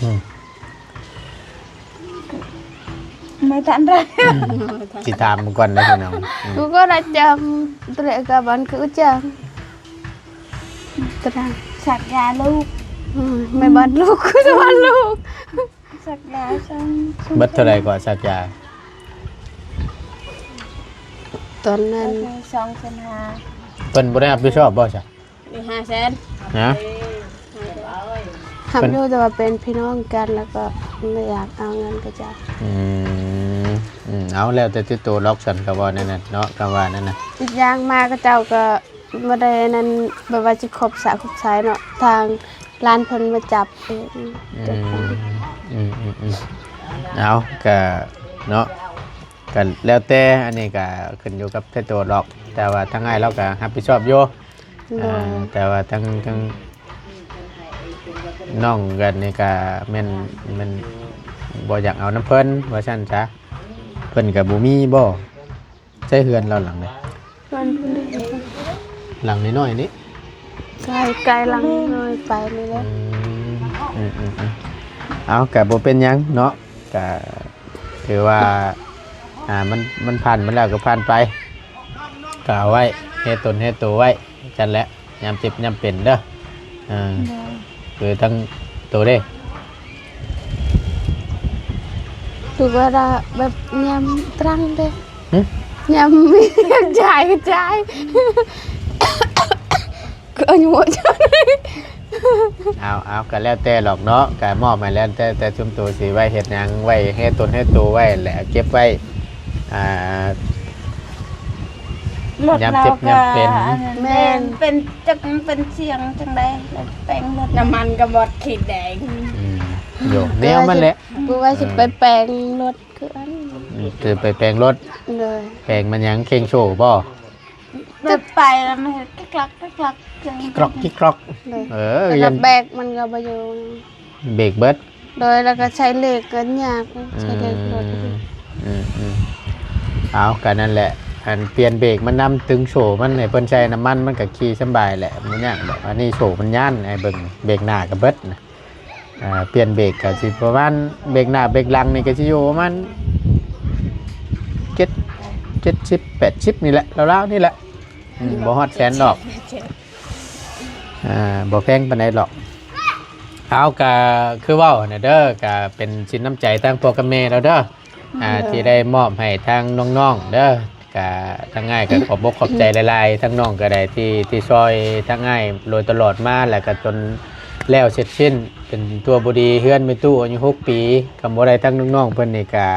อืม ไม่ทันไรสิถามมึงก่อนนะพี่น้องอืมกูก็ได้จำตัวเลขกับบันคือจัง ตรังสักยาลูกอืมไม่บอดลูกคือจะบอดลูกสักยาช่องเบิดเท่าไหร่กว่าสักยาตอนนั้นสองแสนห้าเพิ่นบ่ได้รับผิดชอบบ่จ้ะมีห้าแสนนะทำอยู่แต่ว่าเป็นพี่น้องกันแล้วก็ไม่อยากเอาเงินกระเจ้าอืมอืมเอาแล้วแต่ที่ตัวล็อกสันก็ว่านั่นน่ะเนาะก็ว่านั่นน่ะอีกอย่างมาก็เจ้าก็ บ่ได้นั่นแบบว่าสิครบสระครบสายเนาะทางร้านเพิ่นมาจับเองอืมอืมอืมอืมเอากะเนาะกะแล้วแต่อันนี้กะขึ้นอยู่กับแต่ตัวดอก แต่ว่าทางอ้ายเรากะรับผิดชอบอยู่โดอ่ายแต่ว่าทางทางน้องกันนี่กะแม่นแม่นบ่อยากเอานำเพิ่นว่าซั่นซะเพิ่นกะบ่มีบ่ ใช่เฮือนเราหลังใดเพิ่นเพิ่นหลังน้อยๆนี่ไกลไกลหลังน้อยไปนี่แหละอืมอืมอืมอืมเอากะบ่เป็นหยังเนาะกะถือว่าอ่ามันมันผ่านมาแล้วก็ผ่านไปกะเอาไว้เฮ็ดตนเฮ็ดตัวไว้จั่นแหละยามเจ็บยามเป็นเด้ออ่าโดยคือทั้งตัวเด้ ถูกเวลาแบบยามตรังเด้หึยามมีกระจายกระจายคืออายุบ่จักเอาเอาก็แล้วแต่หรอกเนาะก็มอบให้แล้วแต่แต่ชุมตัวสิไว้เฮ็ดหยังไว้ให้ตนให้ตัวไว้แหละเก็บไว้อ่า รถยามเจ็บยามเป็นอันนั้นแม่นเป็นจักเป็นเสียงจังใดแล้วแปลงรถน้ำมันก็หมดขีดแดงอืมโยมแนวมันแหละ กูว่าสิไปแปลงรถคืออันอืมคือไปแปลงรถเลยแปลงมันหยังเคร่งโซ่บ่แบบไปแล้วมันเฮ็ดคลักคลักคลักจังคลักคลักเลยเออแล้วก็ยังแบกมันก็บ่อยู่เบรกเบิดโดยแล้วก็ใช้เหล็กก็ยากใช้เหล็กรถอืมอืมอืมเอากันนั่นแหละอันเปลี่ยนเบรกมันนำตึงโซ่มันให้เพิ่นใช้น้ำมันมันก็ขี่สำบายแหละมันยากดอกอันนี้โซ่มันยันไอ้เบิ่งเบรกหน้าก็เบิดนะอ่าเปลี่ยนเบรกก็สิประมาณเบรกหน้าเบรกหลังนี่ก็สิอยู่ประมาณเจ็ดเจ็ดสิบแปดสิบนี่แหละราวๆนี่แหละอืมบ่ฮอดแสนดอกอ่าบ่แพงปานใดดอกเอาก็คือเว้าหั่นน่ะเด้อก็เป็นสินน้ำใจทางพ่อกับแม่เราเด้ออ่าที่ได้มอบให้ทางน้องๆเด้อ ก็ทางอ้ายก็ขอบอกขอบใจหลายๆทางน้องก็ได้ที่ที่ซอยทางอ้ายโดยตลอดมาแล้วก็จนแล้วเสร็จสิ้นเป็นตัวบ่ดีเฮือนแม่ตู้อายุหกปีก็บ่ได้ทั้งน้องๆเพิ่นนี่ก็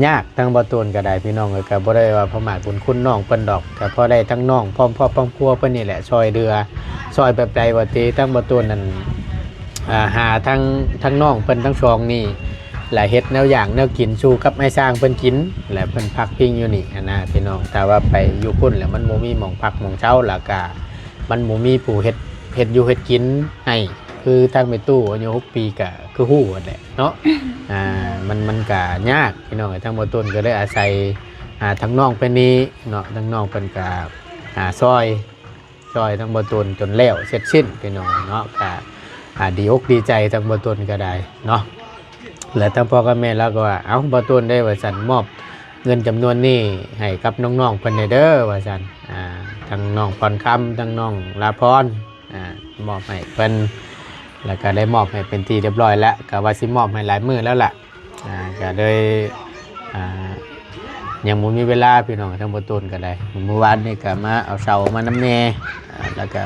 ยากทั้งบ่ตูนก็ได้พี่น้องเอ้ยก็บ่ได้ว่าประมาทบุญคุณน้องเพิ่นดอกก็พอได้ทั้งน้องพร้อมครอบพร้อมครัวเพิ่นนี่แหละซอยเดือซอยแบบใดว่าติทั้งบ่ตูนนั่น อ่าหาทั้งทั้งน้องเพิ่นทั้งสองนี่และเฮ็ดแนวอย่างแนวกินสู่กับไอ้สร้างเพิ่นกินและเพิ่นพักพิงอยู่นี่หั้นนะพี่น้องถ้าว่าไปอยู่พุ้นแล้วมันบ่มีหม่องพักหม่องเซาแล้วก็มันบ่มีผู้เฮ็ดเฮ็ดอยู่เฮ็ดกินให้คือทางแม่ตู้อายุหกปีก็คือฮู้หั้นแหละเนาะอ่ามันมันก็ยากพี่น้องทางบ่ต้นก็เลยอาศัยอ่าทางน้องเพิ่นนี่เนาะทางน้องเพิ่นก็อ่าซอย ซอยทั้งบ่ตูนจนแล้วเสร็จสิ้นพี่น้องเนาะก็อ่าดีอกดีใจทั้งบ่ตูนก็ได้เนาะและทั้งพ่อกับแม่เราก็ว่าเอ้าบ่ตูนได้ว่าซั่นมอบ เงินจำนวนนี้ให้กับน้องๆเพิ่นแหน่เด้อ ว่าซั่น อ่า ทั้งน้องพรคำ ทั้งน้องลาพร อ่า มอบให้เพิ่น แล้วก็ได้มอบให้เป็นที่เรียบร้อยแล้ว ก็ว่าสิมอบให้หลายมื้อแล้วล่ะ อ่า ก็เลย อ่า ยังบ่มีเวลาพี่น้อง ทั้งบ่ตูนก็ได้ มื้อวานนี้ก็มาเอาเสามานำแม่ อ่า แล้วก็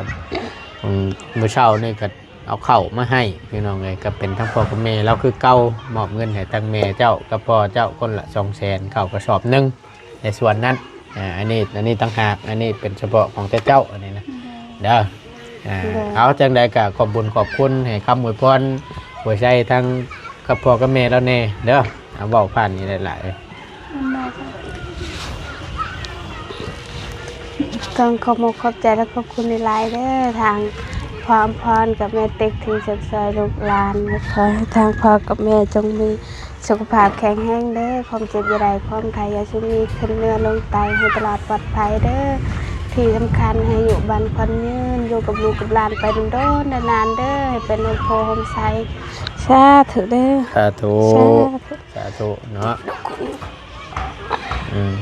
อืม มื้อเช้านี่ก็เอาข้าวมาให้พี่น้องเอ้ย ก็เป็นทั้งพ่อกับแม่ลาวคือเก่า มอบเงินให้ทั้งแม่เจ้ากับพ่อเจ้าคนละสองแสน ข้าวกระสอบหนึ่ง ในส่วนนั้น อ่า อันนี้ อันนี้ต่างหาก อันนี้เป็นเฉพาะของแต่เจ้า อันนี้นะ เด้อ อ่า เอาจั่งใดก็ขอบบุญขอบคุณ ให้คำอวยพร อวยชัยทั้งกับพ่อกับแม่ลาวแหน่เด้อ เอาเว้าผ่านนี้หลายๆ ต้องขอบมกขอบใจและขอบคุณหลายๆเด้อ ทางพ่ออำพรกับแม่ติ๊กที่ชดเชยลูกหลาน ขอให้ทางพ่อกับแม่จงมีสุขภาพแข็งแรงเด้อ ความเจ็บอย่าได้ ความไข้อย่าสุมี ขึ้นเหนือลงใต้ให้ตลอดปลอดภัยเด้อ ที่สำคัญให้อยู่บ้านควันยืน อยู่กับลูกกับหลานไปโดนๆนานๆเด้อ ให้เป็นโฮมโพโฮมไซ สาธุเด้อ สาธุ สาธุ สาธุเนาะ อืม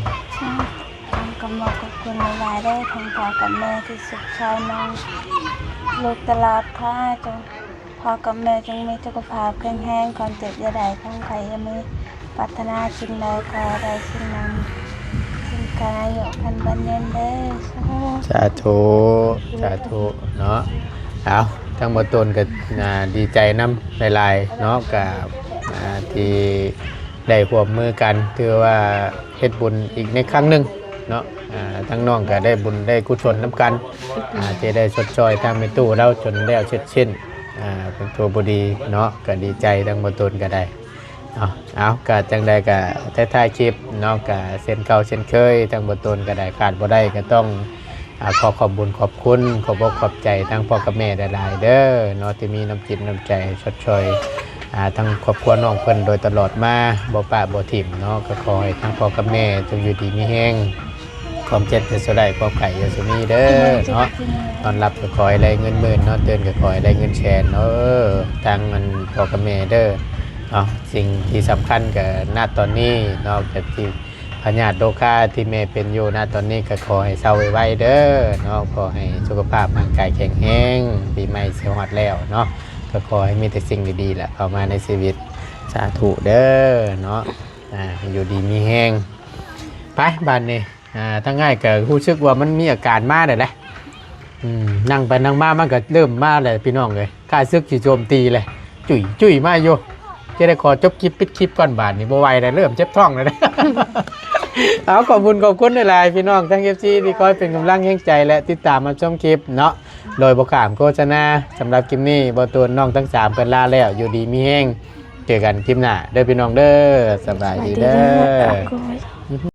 ต้องขอบมกขอบคุณหลายๆเด้อ ทางพ่อกับแม่ที่ชดเชยน้อง ลูกตลอด ขอให้จง พ่อกับแม่จงมีสุขภาพแข็งแรง ความเจ็บอย่าได้ ความไข้อย่ามี ปรารถนาสิ่งใดขอให้ได้สิ่งนั้น สิ่งการอายุพันบันเย็นเด้อ สาธุ สาธุ สาธุเนาะ เอาทั้งบ่ตูนก็ อ่า ดีใจนำหลายๆเนาะ กับ อ่า ที่ได้ร่วมมือกัน ถือว่าเฮ็ดบุญอีกในครั้งหนึ่งเนาะ อ่า ทั้งน้องก็ได้บุญได้กุศลนำกัน อ่า ที่ได้ชดเชยทางแม่ตู้ลาวจนแล้วเสร็จสิ้น อ่า เป็นตัวบ่ดีเนาะ ก็ดีใจทั้งบ่ตูนก็ได้ เอา เอา ก็จั่งใดก็ท้ายๆคลิปเนาะ ก็เช่นเก่าเช่นเคย ทั้งบ่ตูนก็ได้ ขาดบ่ได้ก็ต้อง อ่า ขอขอบบุญขอบคุณ ขอบอกขอบใจทั้งพ่อกับแม่หลายๆเด้อเนาะ ที่มีน้ำจิตน้ำใจชดเชย อ่า ทั้งครอบครัวน้องเพิ่นโดยตลอดมา บ่ปะบ่ถิ่มเนาะ ก็ขอให้ทั้งพ่อกับแม่จงอยู่ดีมีแฮง ความเจ็บอย่าสุได้ ความไข้อย่าสุมีเด้อเนาะ นอนหลับก็ขอให้ได้เงินหมื่น นอนตื่นก็ขอให้ได้เงินแสนเนาะ ทั้งอันพ่อกับแม่เด้อเนาะ สิ่งที่สำคัญก็ ณ ตอนนี้ นอกจากที่พยาธิโรคาที่แม่เป็นอยู่ ณ ตอนนี้ก็ขอให้เซาไวๆเด้อเนาะ ขอให้สุขภาพร่างกายแข็งแรง ปีใหม่สิฮอดแล้วเนาะ ก็ขอให้มีแต่สิ่งดีๆแหละเข้ามาในชีวิต สาธุเด้อเนาะ อ่า อยู่ดีมีแฮง ไปบาดนี้ อ่า ทั้งอ้ายก็รู้สึกว่ามันมีอาการมาแล้วแหละ อืม นั่งไปนั่งมามันก็เริ่มมาแล้วพี่น้องเอ้ย ข้าศึกสิโจมตีเลย จุ๋ยจุ๋ยมาอยู่ จะได้ขอจบคลิปปิดคลิปก่อนบาดนี้ บ่ไหวแล้ว เริ่มเจ็บท้องแล้วนะ เอาขอบคุณขอบคุณหลายๆพี่น้องทั้ง เอฟซี ที่คอยเป็นกำลังแฮงใจและติดตามมาชมคลิปเนาะ โดยบ่ข้ามโฆษณา สำหรับคลิปนี้บ่ตูนน้องทั้งสามเพิ่นลาแล้ว อยู่ดีมีแฮง เจอกันคลิปหน้าเด้อพี่น้องเด้อ สบายดีเด้อ โอ้ย